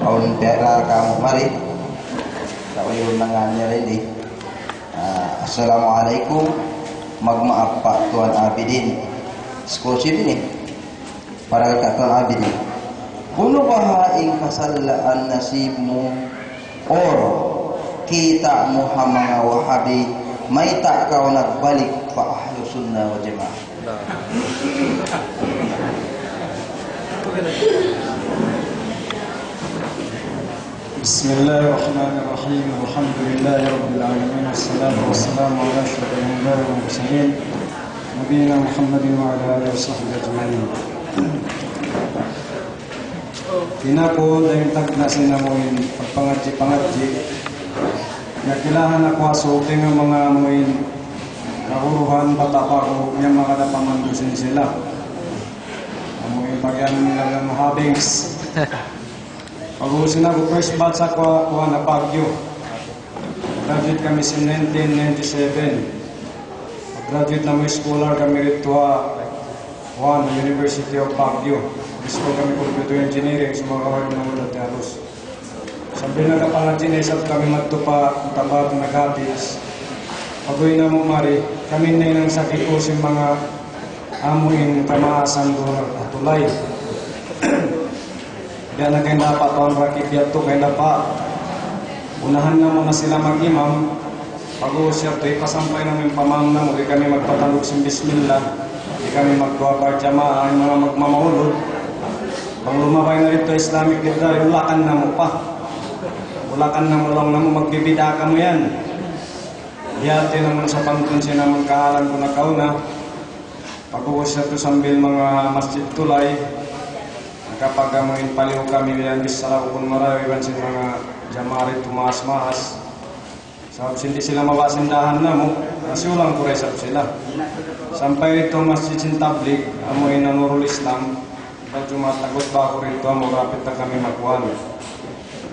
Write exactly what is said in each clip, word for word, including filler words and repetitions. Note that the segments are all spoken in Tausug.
Awn pera kamu mari. Sa' wayruun na ngān niya rin di. Ah, assalamualaikum. Magmaap pa Tuan Abidin. Scholarship ini. Para ka Tuan Abidin. Unu baha' in kasalaan nasib mu or kita' mu ha manga Wahabi, mayta' kaw nagbalik pa Ahlu Sunnah wal Jamaah? بسم الله الرحمن الرحيم. الحمد لله رب العالمين، والصلاة والسلام على أشرف الأنبياء والمرسلين، نبينا محمد وعلى آله وصحبه أجمعين. Kinaku dayn tagna' sin amuin pagpangadji'-pangadji'. Nakilahan aku asuk dayn ha manga amuin kaguruhan bata' pa aku, yan makadapaman ku sin sila. Amuin bagian nila ng Habings. Pag-uwi sin aku, first batch aku, aku na Baguio. Graduate kami sin nineteen ninety-seven. Graduate namu' scholar kami didtu ha, kuwan, University of Baguio. School kami computer engineering, sumagawa' namu' dati halos. Sambil nagkapangadji' na isab kami madtu pa Cotabato nag-hafiz. Pag-uwi namu' mari, kami na in nagsakit sin manga amuin kamaasan duun ha tulay. Biya' na kain dapat, Tuan Rakib, biya' tu kain dapat. Unahan namu' na sila mag-imam. Pag-uwi siya tu, hipasampay namu' in pamaham namu', di' kami magpatalug sin bismillah, di' kami magduwaa parjamaah, in manga magmamaulud. Bang lumabay na didtu Islamic Library, ulakan namu' pa. Ulakan namu' laung namu', magbibid'a kamu yan. Biyati namu' sapantun sin amun kahalan ku nakauna. Pag-ubus yadtu sambil manga masjid tulay, nakapag-amuin paliw kami biya' yan, bichara bukun marayaw iban sin manga jamaah didtu maas-maas. Sabab sin di' sila mabaya' sin dahan namu', nasiulang ku da isab sila. Sampay didtu masjid sin tablig, amuin Nurul Islam, bang Jumaat na khutba aku didtu, amu rapit na kami makuan.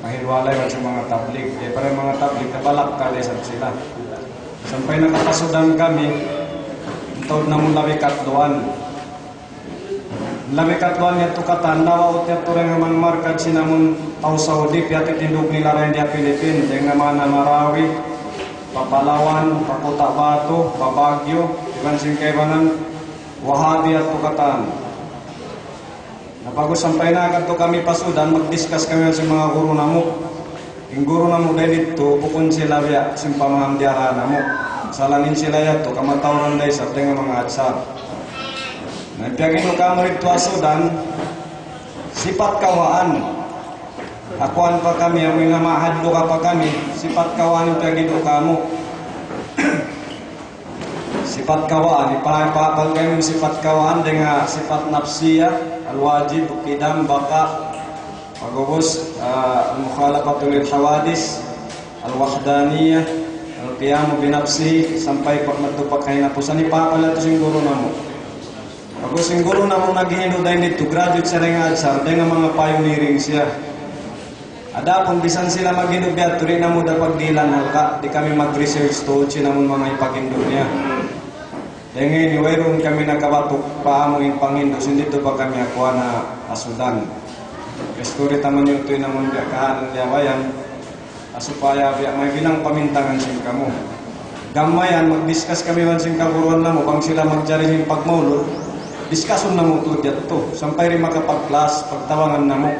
Mahindu' walay man sin manga tablig. Di' pa rin manga tablig, nabalak ka da isab sila. Sampay nakapasudan kami, taud namu' labi katluan. Labi katluan yadtu katan, nawaut yadtu dayn ha manga markad sin amun tau Saudi, piyatitindug nila dayn di ha Pilipin, dayn ha manga Marawi, pa Palawan, pa Cotabato, pa Baguio, iban sin kaibanan, Wahabi yadtu katan. Na pag-ubus sampay na kadtu kami pa Sudan, mag-discuss kami sin manga guru namu'. In guru namu' dayn didtu, bukun sila biya' sin pamaham diyara namu'. Salain sila yadtu, kamatauran da isab dayn ha manga Azhar. Na in piyagindu' kamu didtu ha Sudan, sipat kawhaan. Akuan pa kami, amu in mahadlu ka pa kami, sipat kawhaan in piyagindu' kamu. Sipat kawhaan, ipa-, ipa-, pag-, sipat kawhaan dayn ha sipat nafsiyah, al-wujud, qidam, baqa', pag-ubus, ah, al-mukhalafatu lil hawadith, al-wahdaniyah, al-qiyamu bi nafsihi, sampay pa-, madtu pa kahinapusan, ipapala yadtu sin guru namu'. Pag-ubus sin guru namu' naghindu' dayn didtu, graduate siya dayn ha Azhar, dayn ha manga pioneering siya. Adapun bisan sila maghindu' biya' yadtu, di' namu' da pagdihilan halga', di' kami mag-research tuud sin amun manga hipaghindu' niya. Dayn ha ini, wayruun kami nakabatuk pa amu in panghindu', sin didtu pa kami ha kuwan ha Sudan. Istori ta man yadtu in amun biya' kahalan liyabayan. Ah, supaya biya' may bilang pamintangan sin kamu. Gam mayan, mag-discuss kami iban sin kaguruhan namu', bang sila magjari sin pagmaulud, discussion namu' tuud yadtu. Sampay di' makapag-class, pagtabangan namu'.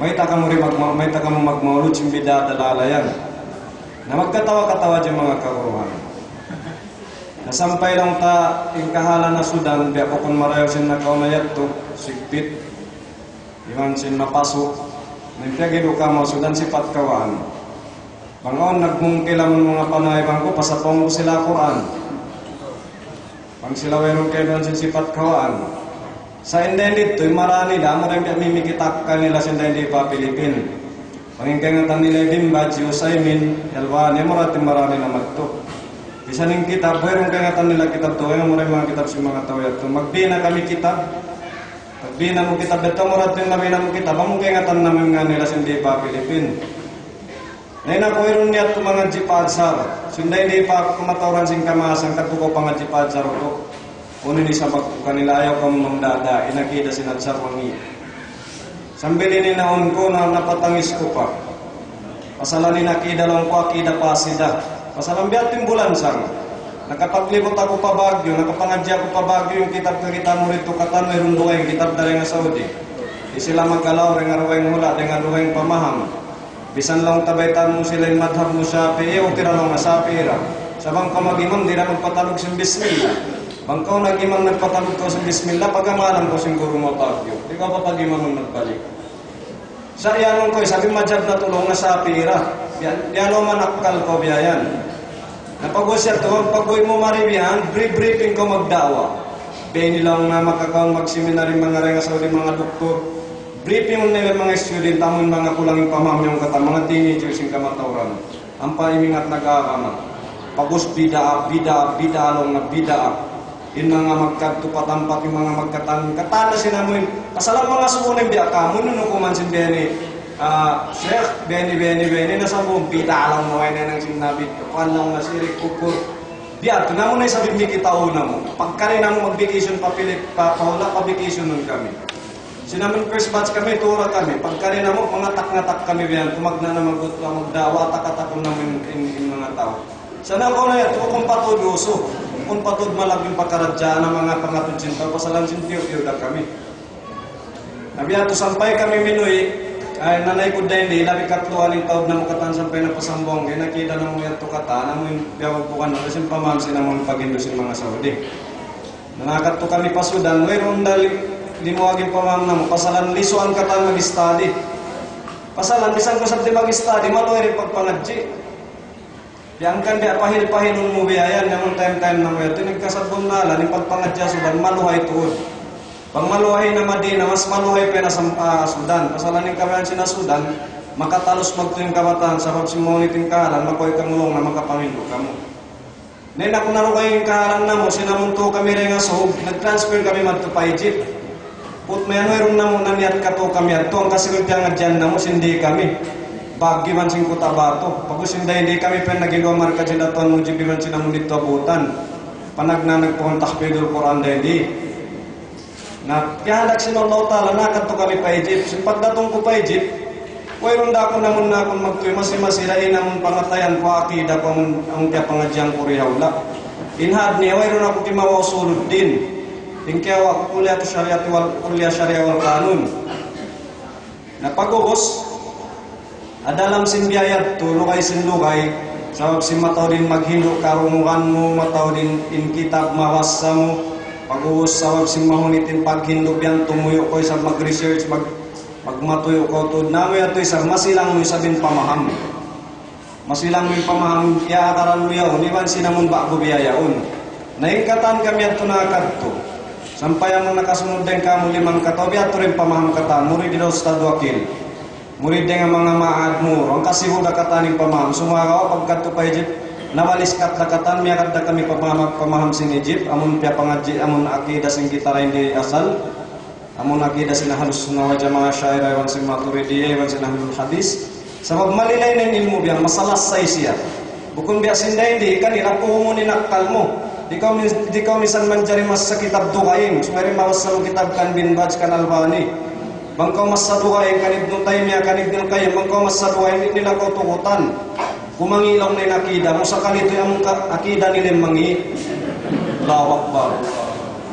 Mayta' kamu di' magma-, mayta' kamu magmaulud sin bid'a dalala yan. Na magkatawa-katawa hadja in manga kaguruhan. Na sampay laung ta in kahalan ha Sudan, biya' bukun marayaw sin nakauna yadtu, sigpit, iban sin mapasu'. Na in piyagindu' kamu ha Sudan sipat kawhaan. Bang awn nagmungkil amun manga panay bang ku, pasapung ku sila Qur'an. Bang sila wayruun kaibanan sin sipat kawhaan. Sa' in dayn didtu, in mara nila, amu da in biya' mimikit akkal nila sin dayn di pa Pilipin. Bang in kaingatan nila Ibn Baz, Uthaymin, Albani, amu da in mara nila madtu. Bisan in kitab, wayruun kaingatan nila kitab tu, amu da in manga kitab sin manga tau yadtu. Magbina kami kitab. Magbina mu kitab yadtu, amu da in nabina mu kitab, amu kaingatan namu' in ngan nila sin di pa Pilipin. Na in aku wayruun niyat ku mangadji' pa Azhar. Sin dayn di pa aku kamatauran sin kamaasan, kadtu ku pangadji' pa Azhar tu. Unu in isab ku kanila, ayaw kamu mangdada, in akida sin Azhar mangi'. Sambil ini naun ku na napatangis ku pa. Pasalan in akida laung ku akida pasida. Pasalan biya' timbulan sang. Nakapaglibut aku pa Baguio, nakapangadji' aku pa Baguio, in kitab kakita' mu didtu katan, wayruun dugaing kitab dayn ha Saudi. Di' sila magkalaw, dayn ha dugaing hula', dayn ha dugaing pamaham. Bisan laung ta baytaan mu sila in madhab mu Shafi'i, okay ra laung na Shafi'i ra. Sa' bang kaw mag-imam, di' ra magpatalug sin bismillah. Bang kaw nag-imam nagpatalug kaw sin bismillah, pag-amalan kaw sin guru mu Baguio. Di' kaw papag-imamun magbalik. Sa' iyanun ku, sabi madhab natu' laung na Shafi'i ra. Yan, yan laung man akkal kaw biya' yan. Na pag-uwi' siya tuwan, pag-uwi' mu mari biya' yan, brief-, briefing kaw magda'wa. Biya' ini laung na makakaun mag-seminar in manga dayn ha Saudi manga doktor. Briefing nila in manga student, amun manga kulang in pamaham yaun katan, manga teenagers in kamatauran. Ampa imingat nag-agama. Pag-ubus bid'a, bid'a, bid'a, laung na bid'a. In manga magkadtu pa tampat, in manga magkatan, katan na sin amu in. Pasalan manga suku na in biya' kamu, in hukuman sin biya' ini, ah, Sheikh, biya' ini, biya' ini, biya' ini, na sa' mu bid'a laung na way na in sin Nabi, kuwan laung na sirik, kufur. Biya' tu namu' na isab in kitaniyu namu'. Pagkari namu' mag-vacation pa Pilip-, pa, pa hula', pa-vacation nun kami. Sin amun first batch kami, tura kami. Pagkari namu', mangatak-ngatak kami biya' yan. Tumagna' na mag-, magda'wa, atak-atakun namu' in, in, in manga tau. Sa' na kaw na yan, kunu' patud uso. Kunu' patud malaggu' in pakaradjaan, manga pangatud sin tau, pasalan sin tiyu'-tiyu' da kami. Na biya' tu sampay kami minuwi', ay, nanay ku dayn di, labi katluan in taud namu' katan sampay na pa Zamboanga, in akida namu' yadtu katan, amu in biya' bukan na sin pamaham sin amu in paghindu' sin manga Saudi. Na nakadtu kami pa Sudan, wayruun da li-, limuag in pamaham namu', pasalan lisuan katan mag-study. Pasalan, bisan kaw isab di' mag-study, maluhay da in pagpangadji'. Biya' hangkan biya' pahil-pahilun mu biya' yan, amun time-time namu' yadtu, nagkasabunnalan, in pagpangadji' ha Sudan, maluhay tuud. Bang maluhay na Madina, mas maluhay pa na sa, ah, Sudan. Pasalan in kabayaan sin Sudan, makatalus magtuy in kabataan, sabab sin mahunit in kahalan, makuhay kamu laung na makapangindu' kamu. Na in aku narugay in kahalan namu', sin amun tu kami dayn ha Sug, nag-transfer kami madtu pa Egypt. Put mayan wayruun namu' na niyat katu' kami yadtu, hangkan sin piyangadjian namu', sin di kami. Baguio iban sin Cotabato. Pag-ubus sin dayn di kami pa naghindu' ha markaz sin Tuan Mujib iban sin amun didtu ha Butan. Panagnaan nagpahun tahfidul Quran dayn di. Na, piyahandak sin Allahu Ta'ala, nakadtu kami pa Egypt. Sin pagdatung ku pa Egypt, wayruun da aku namu' na aku magtuy, masi-masi da in amun pangatayan ku, akida ku, amun, amun kiyapangadjian ku di ha hula'. In had niya, wayruun aku kimawa' usuluddin. In kiyawa' ku kulliyatu syariat wal, kulliyah syariah wal qanun. Na pag-ubus, ha dalam sin biya' yadtu, lugay sin lugay, sabab sin mataud in maghindu' karungugan mu, mataud in, in kitab mabassa mu, pag-ubus sabab sin mahunit in paghindu' biya' yan tumuyu' kaw isab mag-research, mag-, magmatuyu' kaw tuud namu' yadtu isab, masilang mu isab in pamaham. Masilang in pamaham, iyaakaran mu yaun, iban sin amun ba'gu biya' yaun. Na in katan kami yadtu nakadtu. Sampay amun nakasunud dayn kamu limang kataw, biya' tu da in pamaham katan, murid da Ustadz Wakil. Murid dayn ha manga ma'had mu, hangkan sibu' da katan in pamaham. Sumagawa' pagkadtu pa Egypt, nawalis kat da katan, miyagad da kami pamaham, pamaham sin Egypt, amun piyapangadji', amun akida sin kita dayn di asal. Amun akida sin Ahlus Sunnah wal Jamaah, Asha'irah, iban sin Maturidiyah, iban sin Ahlul Hadith. Sabab malilay na in ilmu' biya' yan, masalasay siya. Bukun biya' sin dayn di, kan ila puhungun in akkal mu. Di' kaw min-, di' kaw minsan manjari massa kitab dugaing. Sumari mabassa mu kitab kan Bin Baz, kan Albani. Bang kaw massa dugaing, kan Ibnu Taymiyyah, kan Ibnul Qayyim. Bang kaw massa dugaing, di' nila kaw tugutan. Kumangi' laung na in akida mu, sakali tuud in ka-, akida nila in mangi'. Allahu Akbar.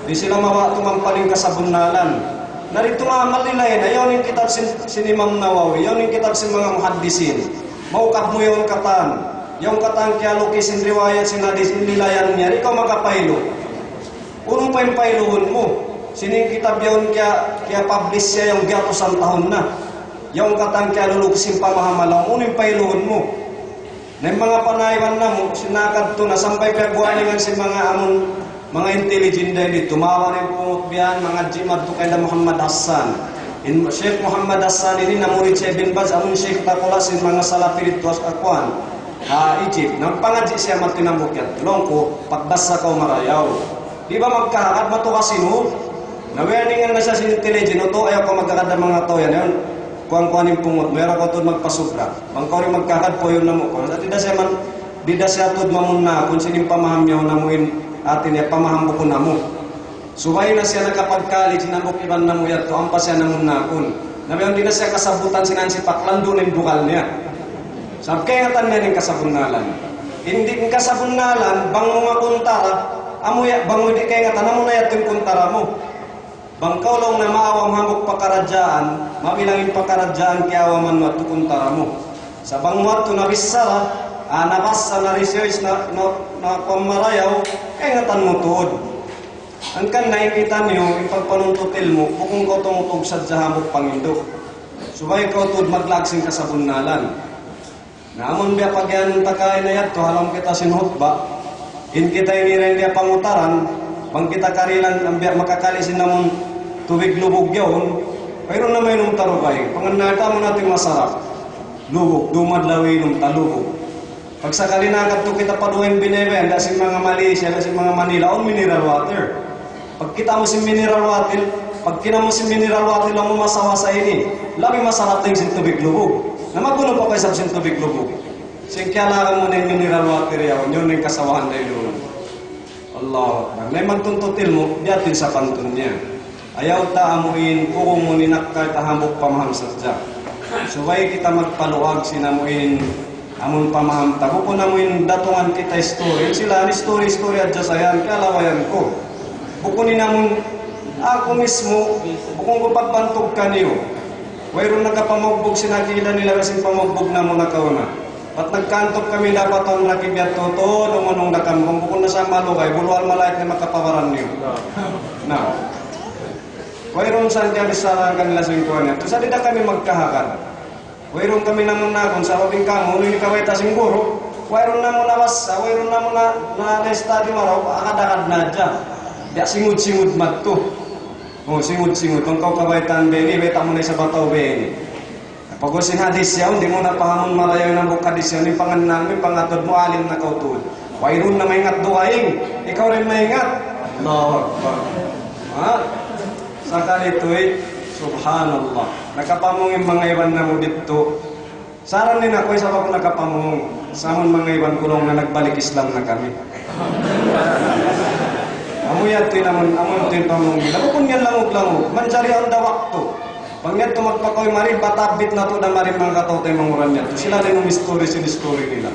Di' sila mabaya' tuud magpaling kasabunnalan. Na didtu manga malilay na, yaun in kitab sin, sin Imam Nawawi, yaun in kitab sin manga muhaddisin. Maukab mu yaun katan. Yaun katan kiyalukis in riwayat sin hadis in lilayan niya, di' kaw makapailu. Unu pa in pailuhun mu? Sin in kitab yaun kiya, kiya-publish siya yaun giyatusan tahun na. Yaun katan kiyalulukis in pamaham laung, unu in pailuhun mu? Na in manga panaiban namu', sin nakadtu na sampay piyagwarningan sin manga amun, manga intelligent dayn di, tumawa' na in pungut biya' yan, mangadji' madtu kay da Muhammad Hassan. In Sheikh Muhammad Hassan ini namurid sin Ibn Baz, amun Sheikh Takula sin manga Salafi didtu ha kuwan. Ha Egypt, nagpangadji' siya madtu in hambuuk yan. Laung ku, pagbassa kaw marayaw. Di' ba magkahagad matu ka sinu? Na warningan na siya sin intelligent, utu' ayaw kaw magkahagad ha manga tau yan, yan. Kuwan-kuwan in pungut mu, yara kaw tuud magpasubra. Bang kaw di' magkahagad, puuyun namu' kaw. Sa' di' da siya man, di' da siya tuud mamunna, kunu' sin in pamaham niya, namu' in hati niya, pamaham bukun namu'. Subay na siya nakapagkali, sin hambuuk iban namu' yadtu, ampa siya namun nakun. Na biya' di' na siya kasabutan sin hansipak, landu' na in dugal niya. Sabab kaingatan niya in kasabunnalan. Di' in kasabunnalan, bang mu makuntara, amu ya, bang mu di' kaingatan, amu na yadtu in kuntara mu. Bang kaw laung na maawam hambuuk pakaradjaan, mabilang in pakaradjaan kiyaawaman mu yadtu kuntara mu. Sa' bang mu yadtu nabichara, ah, nabassa, na-research, na, na, na kuwan marayaw, kaingatan mu tuud. Hangkan na in kitaniyu, in pagpanuntut ilmu', bukun kaw tumutug sadja hambuuk pangindu'. Subay kaw tuud maglaag sin kasabunnalan. Na amun biya' pag'iyanun ta kaina yadtu, ha lawm kita sin hutba, in kita ini ra in biya' pangutaran, bang kita karihilan, in biya' makakali sin amun tubig lubug yaun, wayruun na mainum ta dugaing. Pangannal ta amun atin masarap. Lubug, dumadlaw inum ta lubug. Pagsakali na kadtu kita pa dugaing biyaybayan, da sin manga Malaysia, da sin manga Manila, awn mineral water. Pagkita' mu sin mineral water, pagkita' mu sin mineral water, laung mu masa-masa ini. Labi masarap dayn sin tubig lubug. Na magunu pa kaw isab sin tubig lubug. Sin kiyalaran mu na in mineral water yaun, yaun na in kasawahan dayn duun. Allahu Akbar. Na in magtuntut ilmu', biya' diin sapantun niya. Ayaw ta amuin, urungun in akkal ta hambuuk pamaham sadja. Subay kita magpaluag sin amuin, amun pamaham ta. Bukun amuin datungan kita istori. Sila in istori-istori hadja sa yan, kalawayan ku. Bukun in amun aku mismu, bukun ku pagbantug kaniyu. Wayruun nakapamugbug sin akida nila, sin pamugbug namu' nakauna. Bat nagkantup kami dapat ang nakibiyat tuud, umunung da kami, bang bukun na sa malugay, buluhan malaik na makapawaran niyu. Na. Wayruun sa' diyan isara kanila sin kuwan niya. Sa' di' da kami magkahagad. Wayruun kami namun nakun, sabab in kamu, unu in kabayta' sin guru, wayruun namun nabassa, wayruun namun na, na, na-study marayaw, agad-agad na hadja. Biya' singud-singud madtu. O, singud-singud. Bang kaw kabaytaan biya' ini, bayta' mu na isab atawa biya' ini. Pag-ubus sin hadis yaun, di' mu na pahamun marayaw in hambuuk hadis yaun, in pangannal mu, in pangatud mu, alim na kaw tuud. Wayruun na maingat dugaing, ikaw ra in maingat. Allahu Akbar. Ha? Sakali tuud, subhanallah. Nakapamung in manga iban namu' didtu. Saran nila aku, sabab aku nakapamung. Sa' amun manga iban ku laung na nagbalik Islam na kami. Amu yadtu in amun, amu yadtu in pamung nila. Bukun yan langug-langug. Manjari awn da waktu. Bang yadtu magpakaw mari, patabit natu' da mari manga kataw-taymanghuran yadtu. Sila da in umistori sin istori nila.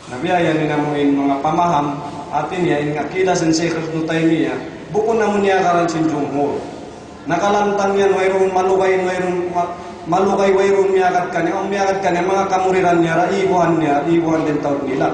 Na biya' yan in amuin manga pamaham, hati niya in akida sin Shaykh Ibn Taymiyyah, bukun amu in iyagaran sin jumhur. Nakalantang yan, wayruun malugay, wayruun ma-, malugay, wayruun miyagad kaniya, awn miyagad kaniya, manga kamuridan niya, ra ibuhan niya, ibuhan da in taud nila.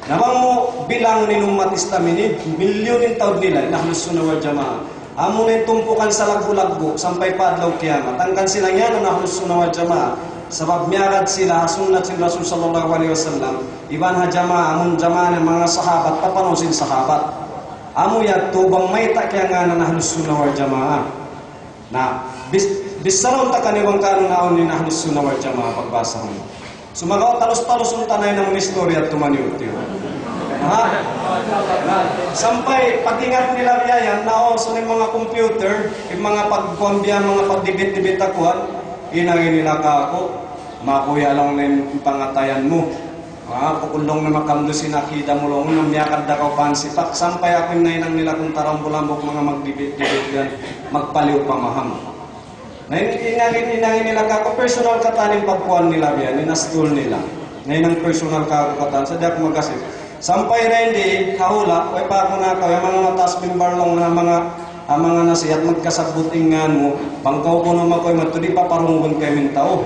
Na bang mu bilang in ummat Islam ini, milyun in taud nila, in Ahlus Sunnah wal Jamaah. Amu na in tumpukan salaggu'-laggu' sampay pa adlaw kiyamat. Hangkan sila yan in Ahlus Sunnah wal Jamaah. Sabab miyagad sila ha sunnat sin Rasul sallallahu alayhi wasallam. Iban ha jamaah, amun jamaah in manga sahabat, pa panaw sin sahabat. Amu yadtu bang mayta' kiyangānan Ahlus Sunnah wal Jamaah. Na, bis-, bissarun ta kaniyu bang kanu na awn in Ahlus Sunnah wal Jamaah pagbasahun. Sumagawa' talus-talus unta na in amun istorya tuud maniyu-tiyu. Ha? Na, sampay pag-ingat nila biya' yan, na awn sa in manga computer, in manga pagkuwan biya', manga pagdibit-dibit ha kuwan, inagi nila kāku', makuya laung na in pangatayan mu. Ha? Bukun laung na makamdu sin akida mu laung, na miyagad da kaw pa hansipak, sampay aku in nahinang nila kuntara hambuuk-hambuuk manga magdibit-dibit yan, magpaliw pamaham. Na in, inangin, inangin nila kāku', personal katan in pagkuwan nila biya', in astul nila. Na in personal kāku' katan, sa' di' aku mag-asip. Sampay na in di, ha hula', way pa aku nakaw, in manga mataas mimbar laung na manga, ha manga nasihat, magkasabbut in ngān mu, bang kaw kunu' makuy madtu, di' paparungun kaymu in tau.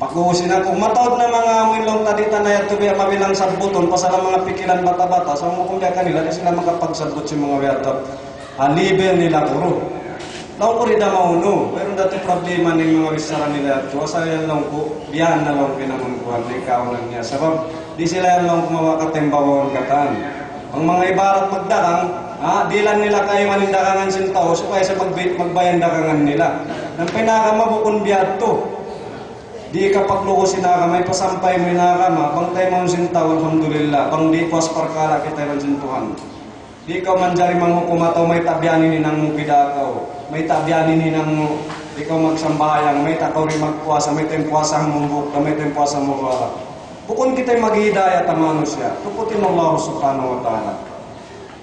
Pag-usin aku, mataud na manga amuin laung ta di' ta na yadtu biya' mabilang sabbutun, pasal ha manga pikilan bata'-bata', sa' amu ku biya' kanila, di' sila makapagsabbut sin manga biya' yadtu. Ha level nila guru. Laung ku di' da maunu, wayruun da tuud problema in manga bichara nila yadtu. Asal yan laung ku, biya' na laung ku in amun kuwan, di' kaunan niya. Sabab, di' sila yan laung ku mawa' katembawan katan. Bang manga ibarat magdagang, ha, dihilan nila kaymu in dagangan sin tau, supaya sa' magbi-, magbayad in dagangan nila. Na in pag-agama bukun biya' yadtu. Di' kapaglugus in agama, ipasampay mu in agama, bang taymaun sin tau, alhamdulillah. Bang di' puas parkala' kita iban sin Tuhan. Di' kaw manjari manghukum atawa mayta' biya' ini in hinang mu, bida' kaw. Mayta' biya' ini in hinang mu, di' kaw magsambahayang, mayta' kaw di' magpuasa, mayta' in puasa mu hambuuk, mayta' in puasa mu hambuuk. Bukun kita in maghihidayat ha manusiya'. Tuputi' in Allah subhanahu wa ta'ala.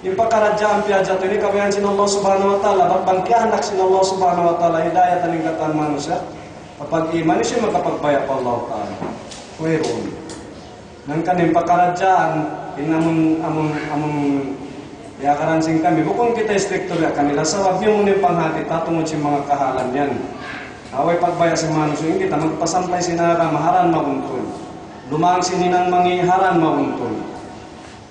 In pakaradjaan biya' hadja ini kabayaan sin Allah Subhanahu wa Ta'ala, bat bang kiyahandak sin Allah Subhanahu wa Ta'ala, hidayatan in katan manusiya', kapag iman siya makapagbaya' pa Allah Ta'ala. Wayruun. Hangkan in pakaradjaan, in amun, amun, amun, ya karan sin kami, bukun kita istrikto biya' kanila, sabab niya muna in panghati ta tungud sin manga kahalan yan. Way pagbaya' sin manusiya', in kita magpasampay sin agama, ha raan mabuntul. Lumaang sin hinang mangi', ha raan mabuntul.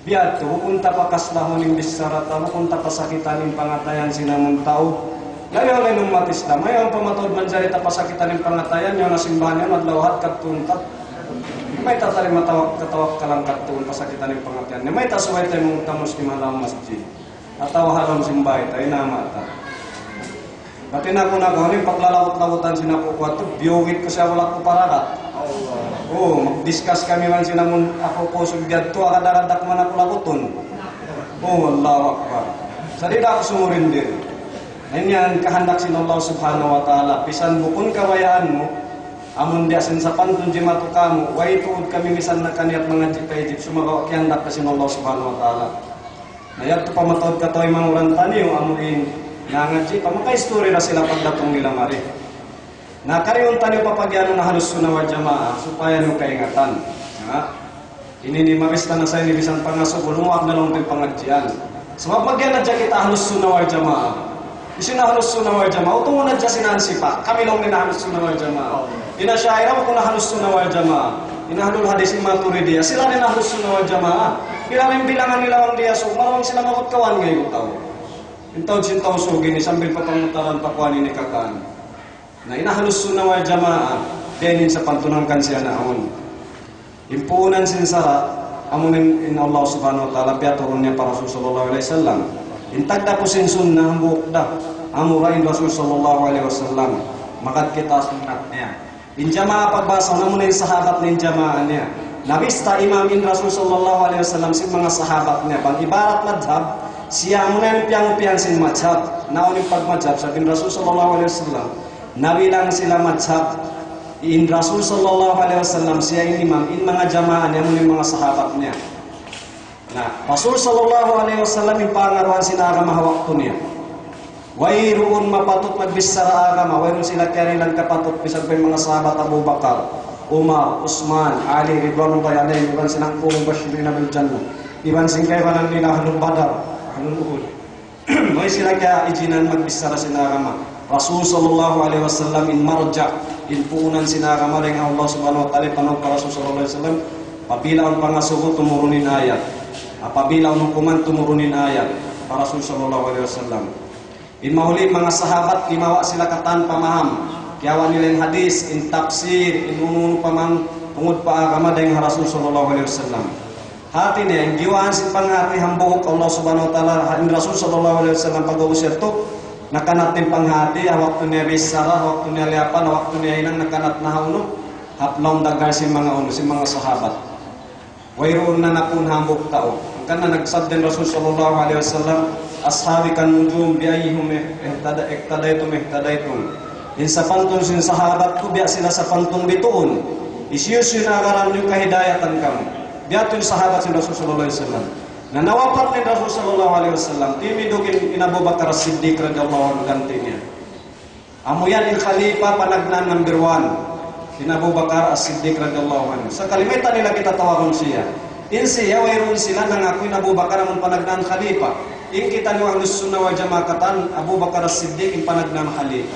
Biya' tu, bukun ta pakaslahun in bichara ta, bukun ta pasakitan in pangatayan sin amun tau. Labi na in ummat Islam, ayaw pa mataud manjari ta pasakitan in pangatayan, yaun na simbahan yan, adlaw Ahad kadtuun ta. Mayta' ta di' matawak-, katawakkalan kadtuun pasakitan in pangatayan. Mayta' subay ta mangudtu Muslim ha lawm masjid. Atawa ha lawm sin bāy ta, in ama' ta. Bat in aku na kaw ini, paglalabut-labutan sin aku kuwatu, biyugit ku siya, wala' ku paragat. Oo, mag-discuss kami man sin amun aku kusug biya' tu, agad-agad aku man aku labutun. Oo, Allahu Akbar. Sa' di' da aku sumurindir. Na in yan, kahandak sin Allah Subhanahu wa Ta'ala. Misan bukun kabayaan mu, amun biya' sin sapantun jimatu kamu, way tuud kami misan nakaniyat mangadji' pa Egypt, sumagawa' kiyahandak na sin Allah Subhanahu wa Ta'ala. Na yadtu pa mataud kataymanghuran taniyu, amu in nangadji' pa, makaistori da sila pagdatung nila mari. Na karihun taniyu papagiyanun Ahlus Sunnah wal Jamaah, supaya niyu kaingatan. Ha? Ini ini mabista na sa ini bisan pangasubu, lumuag na laung in pangadjian. Sabab magiyan hadja kita Ahlus Sunnah wal Jamaah. Hisiyu in Ahlus Sunnah wal Jamaah? Utungun hadja sin hansipa'. Kami laung in Ahlus Sunnah wal Jamaah. In Asha'irah bukun Ahlus Sunnah wal Jamaah. In Ahlul Hadith, in Maturidiyah. Sila in Ahlus Sunnah wal Jamaah. Pila in bilangan nila bang diyasu', marawang sila maabut kawan ngaibu tau. In tau sin Tausug ini sambil pa pangutaran pa kuwan ini kakan. Na in Ahlus Sunnah wal Jamaah, biya' ini in sapantun hangkan siya naawn. In puunan sin sara', amu in, in Allah Subhanahu wa Ta'ala, piyaturun niya pa Rasul sallallahu alayhi wasallam. In tagdapu sin sunnah, hambuuk da, amura in Rasul sallallahu alayhi wasallam, magad kita sunnat niya. In jamaah pagbahasa, amu in sahabat niya, in jamaah niya. Nabista imam in Rasul sallallahu alayhi wasallam sin manga sahabat niya. Bang ibarat madhab, siya amu in piyangupihan sin madhab. Naawn in pagmadhab, sabab in Rasul sallallahu alayhi wasallam, nabilang sila madhab. In Rasul sallallahu alayhi wasallam, siya in imam, in manga jamaah niya, amu in manga sahabat niya. Na, Rasul sallallahu alayhi wasallam in pangaruhan sin agama ha waktu niya. Wayruun mapatut magbichara agama, wayruun sila kiyarihilan kapatut, bisan pa in manga sahabat Abu Bakar, Umar, Usman, Ali, ridwanullahi alayhim, iban sin hangpu' mubashirina bil jannah, iban sin kaibanan nila Ahlul Badar, Ahlul Uhud. Way sila kiyaijinan magbichara sin agama. Rasul sallallahu alayhi wasallam in marja', in puunan sin agama dayn ha Allah Subhanahu wa Ta'ala, panaug pa Rasul sallallahu alayhi wasallam, apabila awn pangasubu tumurun in ayat. Apabila awn hukuman tumurun in ayat pa Rasul sallallahu alayhi wasallam. In mahuli manga sahabat, kimawa' sila katan pamaham. Kiyawa' nila in hadith, in tafsir, in unu-unu pa man tungud pa agama dayn ha Rasul sallallahu alayhi wasallam. Hati niya, in giwaan sin panghati hambuuk Allah Subhanahu wa Ta'ala, in Rasul sallallahu alayhi wasallam pag'ubus yadtu, nakanat in panghati, ha waktu niya bichara, ha waktu niya liyapan, ha waktu niya hinang, nakanat na ha unu, ha lawm daghal sin manga unu, sin manga sahabat. Wayruun na napun hambuuk tau. Hangkan na nagsabda in Rasul sallallahu alayhi wasallam, أصحابي كالنجوم بأيهم اهتد-، اقتديتم اهتديتم. In sapantun sin sahabat ku biya' sila sapantun bituun. Hisiyu-siyu in agaran niyu kahidayatan kamu. Biya' tu in sahabat sin Rasul sallallahu alayhi wasallam. Na nawapat na in Rasul sallallahu alayhi wasallam. Timindug in, in Abu Bakar As-Siddiq radiyallahu anhu ganti' niya. Amu yan in khalifa panagnaan number one. In Abu Bakar As-Siddiq radiyallahu anhu. Sakali mayta' nila kita tawagun siya. In siya, wayruun sila nangaku in Abu Bakar amun panagnaan khalifa. In kitaniyu Ahlus Sunnah wal Jamaah katan, Abu Bakar As-Siddiq in panagnaan khalifa.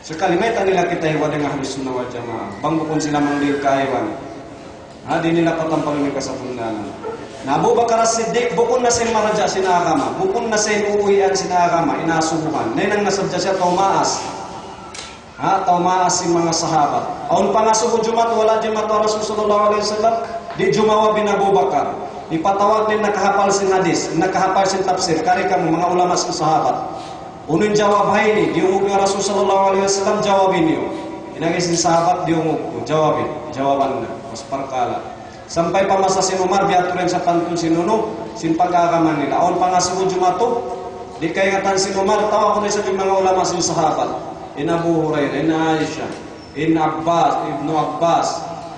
Sakali mayta' nila kita hiwa dayn Ahlus Sunnah wal Jamaah. Bang bukun sila manglil kaiwan. Ha, di' nila patampalun in kasabunnalan. Na Abu Bakar As-Siddiq, bukun na siya in maraja' sin agama. Bukun na siya in uuwian sin agama, in asubuhan. Nahinang na sadja siya tau maas. Ha, tau maas sin manga sahabat. Awn pangasubu jumatu, wala' jumatu Rasul sallallahu alayhi wasallam, di' jumawab in Abu Bakar. Hipatawag niya in nakahapal sin hadith, nakahapal sin tafsir, kari kamu manga ulama sin sahabat. Unu in jawab ha ini, diyungug niyu Rasul sallallahu alayhi wasallam, jawab niyu. In agi sin sahabat, diyungug ku, jawab ini, jawaban na, mas parkala'. Sampay pa masa sin Umar, biya' tuud in sapantun sin unu, sin pag-agama nila. Awn pangasubu jumatu, di' kaingatan sin Umar, tawagun niya sadja in manga ulama sin sahabat. In Abu Hurairah, in Aisha, in Abbas, Ibnu Abbas,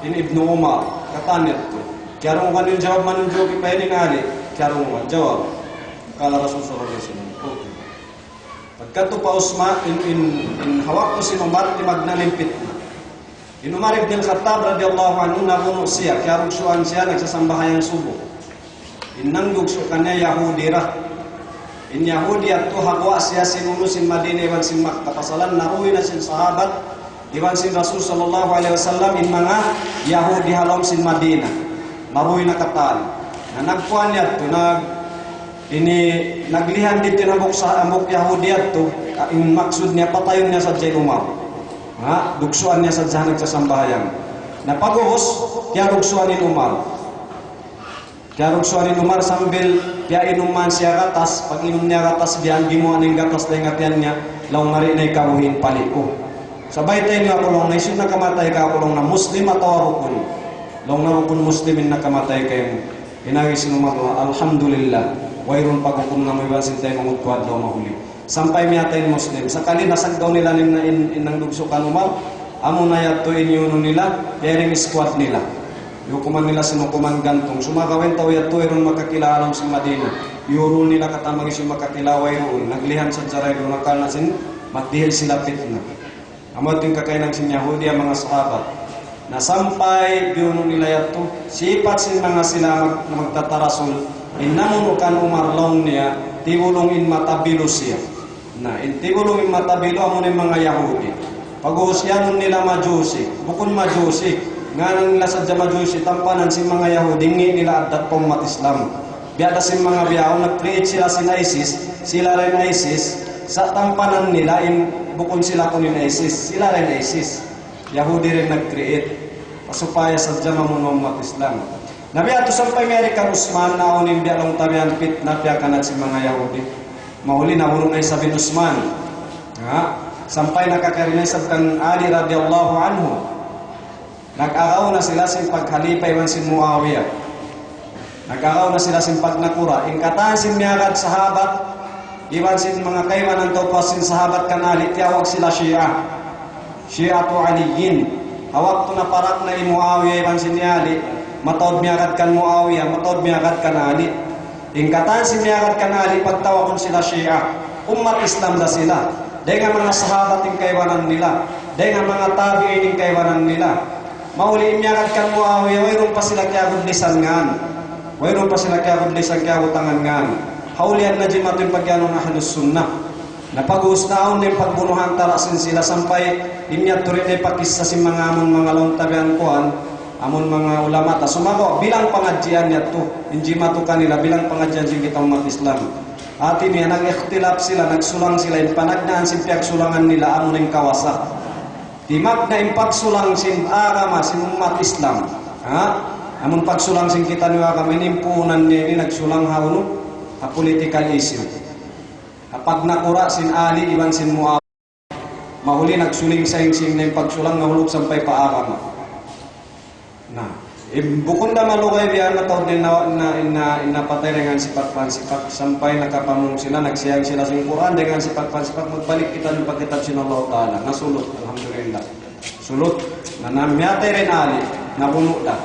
in Ibnu Umar, katan yadtu. Kiyarungugan in jawab, manunjuki pa in Ali, kiyarungugan jawab. Qala Rasul sallallahu alayhi wasallam. Okay. Pagkadtu pa Usman, in, in, in ha waktu sin Umar, timagna' in pitna. In Umar ibn al-Khattab radiyallahu anhu, nabunu' siya, kiyarugsuan siya, nagsasambahayang subu. In nangdugsu' kaniya Yahudi ra. In Yahudi yadtu ha guwa' siya sin unu sin Madina iban sin Makkah. Pasalan naruy na sin sahabat iban sin Rasul sallallahu alayhi wasallam in manga Yahudi ha lawm sin Madina. Maruy na katan. Na nagkuan yadtu, nag-, ini, naglihan didtu in hambuuk sa-, hambuuk Yahudi yadtu, ah, in maksud niya patayun niya sadja in Umar. Ha, dugsuan niya sadja nagsasambahayang. Na pag'ubus, kiyarugsuan in Umar. Kiyarugsuan in Umar sambil piyainuman siya gatas, pag-inum niya gatas, biya' gimuwa' niya in gatas dayn ha tiyan niya, laung niya, "Di' na ikaw in pali' ku. Sa' baytai niyu aku," laung niya, "hisiyu in nakamatay kāku'," laung niya, "Muslim atawa bukun?" Laung niya, "Bukun Muslim in nakamatay kaymu." Hinangis in Umar, "Alhamdulillah, wayruun paghukum namu' iban sin taymanghud ku adlaw mahuli." Sampay miyatay in Muslim. Sakali nasaggaw nila in, in, in nangdugsu' kan Umar, amuna yadtu in iyunu nila, firing squad nila. Hukuman nila sin hukuman gantung. Sumagawa' in tau yadtu, wayruun makakila ha lawm sin Madina. Iyurul nila katan bang hisiyu in makakila, wayruun. Naglihan sadja ra duun, karna' sin magdihil sila pitna. Amu yadtu in kakahinang sin Yahudi ha manga sahabat. Na sampay biyunu' nila yadtu, sipat sin manga sila mag-, magtatarasul, in namunu' kan Umar laung niya, tibulung in mata bilu siya. Na, in tibulung in mata bilu, amuna in manga Yahudi. Pag'ubus iyanun nila Majusi, bukun Majusi, ngānan nila sadja Majusi, tampanan sin manga Yahudi, ngi' nila addat pa ummat Islam. Biya' da sin manga bihaun, nag-create sila sin ISIS, sila ra in ISIS, sa' tampanan nila in, bukun sila kunu' in ISIS, sila ra in ISIS. Yahudi ra in nag-create. Supaya sadja mamunu' ummat Islam. Na biya' yadtu sampay miyari kan Usman, na awn in biya' laung ta biya' yan pitna, piyakanat sin manga Yahudi. Mahuli nabunu' na isab in Usman. Ha? Sampay nakakari na isab kan Ali radiyallahu anhu. Nag-agaw na sila sin paghalipa iban sin Muawiya. Nag-agaw na sila sin pagnakura'. In katan sin miyagad sahabat, iban sin manga kaibanan tau pa sin sahabat kan Ali, tiyawag sila Shia. Shi'atu Aliyyin. Ha waktu naparak na hi Muawiya iban sin Ali, mataud miyagad kan Muawiya, mataud miyagad kan Ali. In katan sin miyagad kan Ali, pagtawagun sila Shia. Ummat Islam da sila. Dayn ha manga sahabat in kaibanan nila. Dayn ha manga tabi'in in kaibanan nila. Mahuli in miyagad kan Muawiya, wayruun pa sila kiyagudlisan ngan. Wayruun pa sila kiyagudlisan, kiyabutangan ngan. Hawlian na jimatu in pagyanun Ahlus Sunnah. Na pag'ubus na awn na in pagbunuhan tara sin sila sampay in yadtu rin na ipakissa sin manga amun manga laung ta biya' yan kuwan, amun manga ulama ta. Sumagawa' bilang pangadjian yadtu, in jimatu kanila bilang pangadjian sin kita ummat Islam. Hati niya nag-ikhtilaf sila, nagsulang sila, in panagnaan sin piyagsulangan nila amun in kawasa. Timagna' in pagsulang sin agama sin ummat Islam. Ha? Amun pagsulang sin kitaniyu agama, in puunan niya ini nagsulang ha unu? Ha political issue. Ha pagnakura' sin Ali iban sin Muawiya. Mahuli nagsuling-saing-sing na in pagsulang nahulug sampay pa agama. Na, eh, bukun da malugay biya' na taud na, na, na, na, napatay dayn ha sipat pansipat, sampay nakapamung sila, nagsiyang sila sin Qur'an, dayn ha sipat pansipat, magbalik kita pa kitab sin Allah Ta'ala. Nasulut, alhamdulillah. Sulut, na, na miyatay da in Ali, nabunu' da.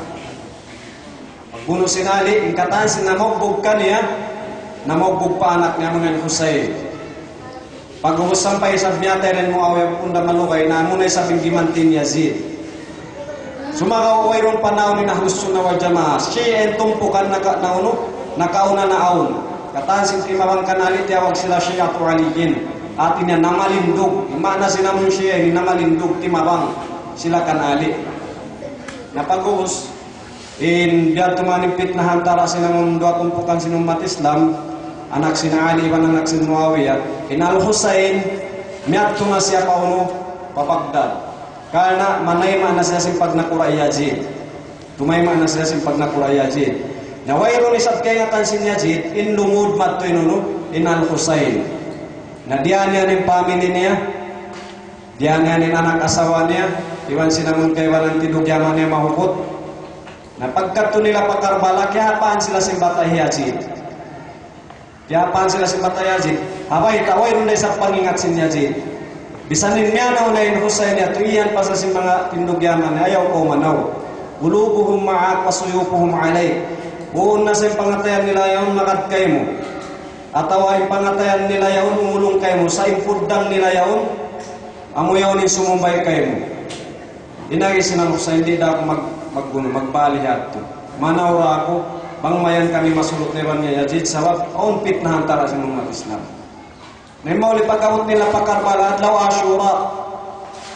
Pagbunu' sin Ali, in katan sin namugbug kaniya, namugbug pa anak niya, amuna in Husayn. Pag'ubus sampay isab miyatay da in Muawiya, bukun da malugay, na amuna isab in gimanti' hi Yazid. Sumagawa' wayruun pa naunu in Ahlus Sunnah wal Jamaah. Shia in tumpukan naka-, naunu, nakauna na awn. Katan sin timabang kan Ali, tiyawag sila Shi'atu Aliyyin. Hati niya namalindug. In maana sin amun Shia ini namalindug, timabang sila kan Ali. Na pag'ubus, in biya' tuud in pitna ha antara' sin amun duwa tumpukan sin ummat Islam, anak sin Ali iban anak sin Muawiya. In Al-Husayn, miyadtu na siya pa unu, pa Baghdad. Karna' manayma' na siya sin pagnakura' hi Yazid. Tumayma' na siya sin pagnakura' hi Yazid. Na wayruun isab kaingatan sin Yazid, in lumud madtu in unu, in Al-Husayn. Na diyā niya in family niya, diyā niya in anak asawa niya, iban sin amun kaibanan tindug Yaman niya mahuput. Na pagkadtu nila pa Karbala, kiyahapaan sila sin bata' hi Yazid. Kiyahapaan sila sin bata' hi Yazid. Ha bayta', wayruun da isab pangingat sin Yazid. Bisan in miyanaw na in Husayn yadtu, iyan pa sa sin manga tindug Yaman, ayaw kaw manaw. قلوبهم معك وسيوفهم عليك. Bunnal na sin pangatayan nila yaun magad kaymu. Atawa in pangatayan nila yaun, umulung kaymu, sa' in puddang nila yaun, amu yaun in sumumbay kaymu. In agi sin Imam Hussein, di' da aku mag-, mag-, magbali' ha yadtu. Manaw ra aku, bang mayan kami masulut iban hi Yazid, sabab awn pitna ha antara' sin ummat Islam. Na in mauli pag-abut nila pa Karbala, adlaw Ashura.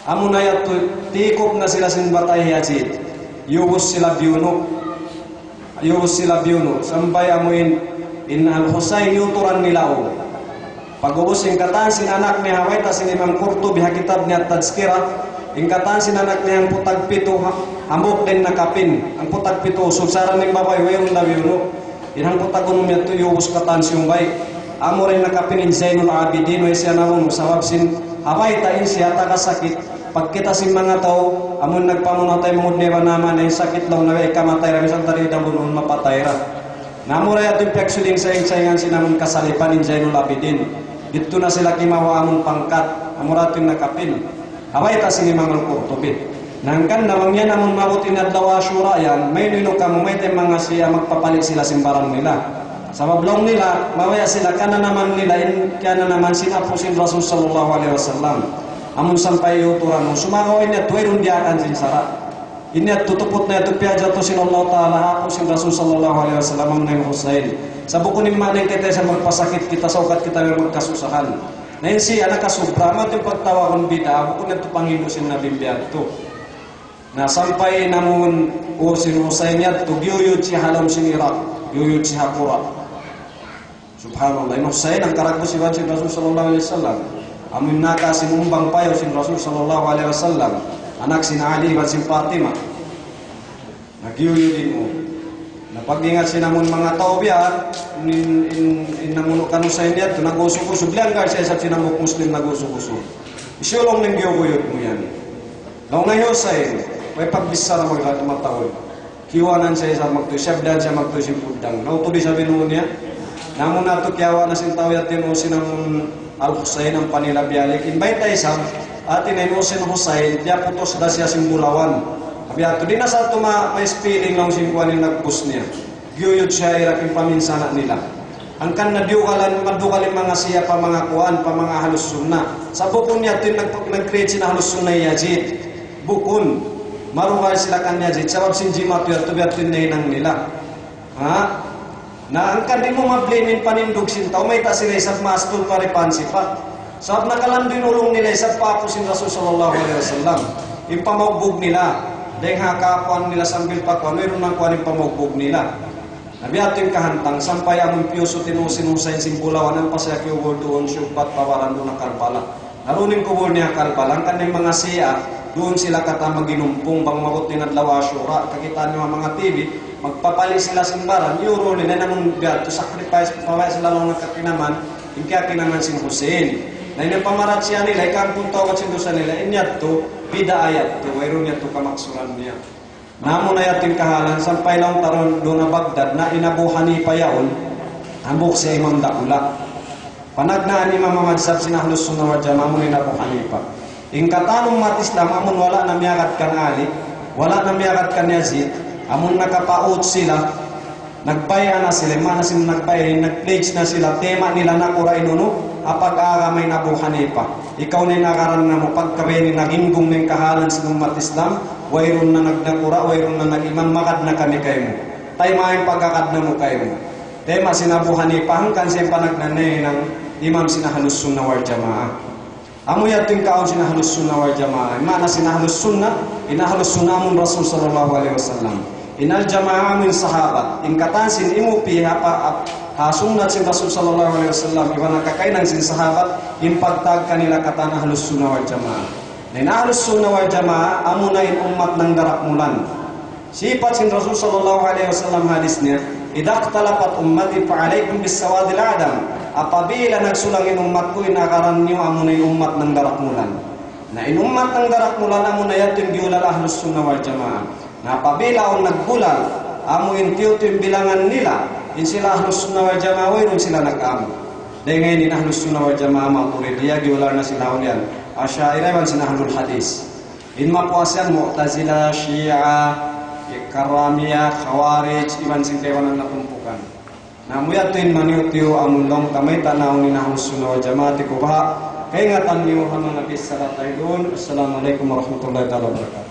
Amuna yadtu, tikup na sila sin batay hi Yazid. Yubus sila biyunu'. Yubus sila biyunu'. Sampay amu in, in Al-Husayn yuturan nila u. Pag-ubus in katan sin anak niya, ha bayta' sin Imam Qurtubi ha kitab niya Tazkira, in katan sin anak niya hangpu' tagpitu, ha-, hambuuk da in nakapin, hangpu' tagpitu, usug saran in babai, wayruun na biyunu'. In hangpu' tag-unum yadtu, yubus katan siyumbay. Amu ra in nakapin in Zainul Abidin, way siya nabunu', sabab sin ha bayta' in siya taga sakit. Pagkita' sin manga tau, amun nagpamunu' ha taymanghud niya iban ha ama niya, in sakit laung niya, way kamatay ra, misan ta di' da bunuun, mapatay ra. Na amu ra yadtu in piyagsuling-saing-saingan sin amun kasalipan in Zainul Abidin. Didtu na sila kimawa' amun pangkat, amu ra yadtu in nakapin. Ha bayta' sin Imam Al-Qurtubi. Na hangkan na bang yan amun maabut in adlaw Ashura yan, maynu-inu kamu, mayta' in manga Shia magpapali' sila sin baran nila. Sabab laung nila, mabaya' sila kananaman nila, in kananaman sin apu' sin Rasul sallallahu alayhi wasallam. Amun sampay yuturan mu, sumagawa' in yadtu wayruun diyaakan sin sara'. In yadtu tuput na yadtu piyajatu sin Allah Ta'ala, apu' sin Rasul sallallahu alayhi wasallam, amun Imam Hussein. Sa' bukun in maana in kita isab magpasakit kita, saukat kita magkasusahan. Na in Shia nakasubra, amu yadtu in pagtawagun bid'a, bukun yadtu panghindu' sin Nabi biya' yadtu. Na sampay in amun uu sin Hussein yadtu, giyuyud siya ha lawm sin Iraq, giyuyud siya ha Qura. Subhanallah, in Hussein hangka dagbus iban sin Rasul sallallahu alayhi wasallam. Amun naka sin umbang payaw sin Rasul sallallahu alayhi wasallam, anak sin Ali iban sin Fatima. Nagyuyud in u. Na pag-ingat sin amun manga tau biya', in, in, in namunu' kan Hussein yadtu, nag-usug-usug, liyanggal siya isab sin hambuuk Muslim nag-usug-usug. Hisiyu laung niya in giyuyud mu yan? Laung niya hi Hussein, way pagbichara magmataud. Kiyuwanan siya isab magtuy, siyabdahan siya magtuy sin puddang. Na utu di' sa binuun niya. Na amu na yadtu kiyawa' na sin tau yadtu in u sin amun Al-Hussein ampa nila biyalik. In bayta' isab, hati niya in u sin Hussein, piyaputus da siya sin bulawan. Biya' yadtu, di' na sa yadtu ma-, ma-spelling laung sin kuwan in nagbus niya. Giyuyud siya Iraq in paminsana' nila. Hangkan na diyugalan, madugal in manga Shia pa manga kuwan, pa manga Ahlus Sunnah. Sa' bukun yadtu in nag-, nag-create sin Ahlus Sunnah Yazid. Bukun. Marugal sila kan Yazid. Sabab sin jimatu yadtu biya' yadtu in nahinang nila. Ha? Na hangkan di' mu ma-blame in panindug sin tau, mayta' sila isab maas tuud pa ripansipat. Sabab nakalandu' in ulung nila isab pa apu' sin Rasul sallallahu alayhi wasallam. In pamaugbug nila, dayng ha kakuwan nila sambil pa kuwan, wayruun na kuwan in pamaugbug nila. Na biya' yadtu in kahantang, sampay amun piyusut in u sin Hussein sin bulawan, ampa siya kiyubul duun, siyugpat pa baran duun ha Karbala. Na duun in kubul niya ha Karbala, hangkan in manga Shia, duun sila katan mag-inumpung, bang maabut in adlaw Ashura, kakitaan niyu ha manga T V, magpapali' sila sin baran, iyurul nila in amun biya' yadtu, sacrifice, pamaya' sila laung nagkakinaman, in kiyakinaman sin Hussein. Na in pamarat siya nila, ikampun tawbat sin dusa nila, in yadtu, bid'a yadtu, wayruun yadtu kamaksuran niya. Na amu na yadtu in kahalan, sampay laung ta duun ha Baghdad, na in Abu Hanifa yaun, hambuuk siya imam dakula'. Panagnaan imam ha madhhab sin Ahlus Sunnah wal Jamaah, amu in Abu Hanifa. In katan ummat Islam, amun wala' na miyagad kan Ali, wala' na miyagad kan Yazid, amun nakapaut sila, nagbay'a na sila, maana sin nagbay'a, nag-pledge na sila, tayma' nila nakura' in unu, ha pag-agama in Abu Hanifa. Ikaw na in agaran namu', pagka biya' ini naginggung na in kahalan sin ummat Islam, wayruun na nagnakura', wayruun na nag-imam, magad na kami kaymu. Tayma' in pag-agad namu' kaymu. Tayma' sin Abu Hanifa, hangkan siya in panagnaan niya in imam sin Ahlus Sunnah wal Jamaah. Amu yadtu in kaul sin Ahlus Sunnah wal Jamaah. Maana sin Ahlus Sunnah, in Ahlus Sunnah amun Rasul sallallahu alayhi wasallam. In Al-Jamaah amun sahabat. In katan sin imupi ha pa-, ha sunnat sin Rasul sallallahu alayhi wasallam, iban ha kakainan sin sahabat, in pagtawag kanila katan Ahlus Sunnah wal Jamaah. Na in Ahlus Sunnah wal Jamaah, amuna in ummat nagdarakmulan. Sipat sin Rasul sallallahu alayhi wasallam hadis niya, إذا اختلفت أمتي فعليكم بالسواد الأعظم. Apabila nagsulang in ummat ku, in agaran niyu amuna in ummat nagdarakmulan. Na in ummat nagdarakmulan amuna yadtu in giyulal Ahlus Sunnah wal Jamaah. Na apabila awn naggulal, amu in tiyutuy in bilangan nila, in sila Ahlus Sunnah wal Jamaah, wayruun sila nag-amu. Dayn ha ini in Ahlus Sunnah wal Jamaah Maturidiyah, giyulal na sila ulian Asha'irah iban sin Ahlul Hadis. In mapuas yan Mu'tazila, Shia, Karramiya, Khawarij, iban sin kaibanan na tumpukan. Na amu yadtu in maniyu-tiyu amun laung ta mayta' naawn in Ahlus Sunnah wal Jamaah, tiku baha'. Kaingatan niyu ha manga bichara ta duun. Assalamu alaykum warahmatullahi taala wabarakatuh.